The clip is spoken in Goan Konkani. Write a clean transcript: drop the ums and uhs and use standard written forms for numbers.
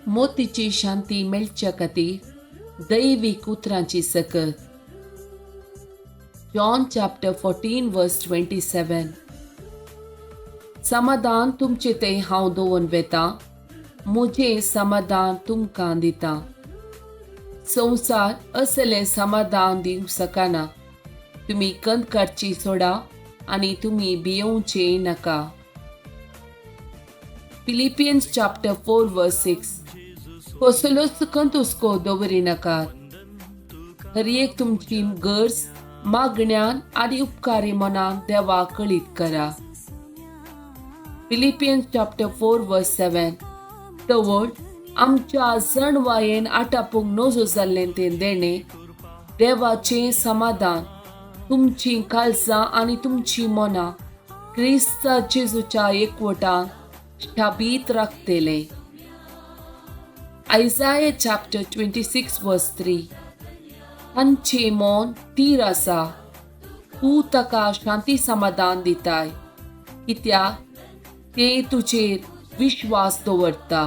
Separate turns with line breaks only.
मोतीची शांती मेळच्या खातीर दैवीक उतरांची सकत. John chapter 14 verse 27. समाधान तुमचे तें हांव दवरून वेता, म्हजें समाधान तुमकां दिता. संवसार असलें समाधान दिवंक शकना. तुमी कंत काडची सोडा आनी तुमी भियोवचें नाका. Philippians chapter 4 verse 6. कसलोच कंत हुस्को दवरिनाकात. हर एक तुमची गरज मागण्यान आनी उपकारी मनान देवाक कळीत करा. Philippians chapter 4 verse 7. तवळ आमच्या जणवायेन आटापूंक नजो जाल्लें तें देणें देवाचें समाधान तुमचीं काळजां आनी तुमचीं मनां क्रिस्ता जेजूच्या एकवटान शाबीत राखतलें. Isaiah chapter 26 verse 3. तांचें मन थीर आसा, तूं ताका शांती समाधान दिताय, कित्याक ते तुजेर विश्वास दवरता.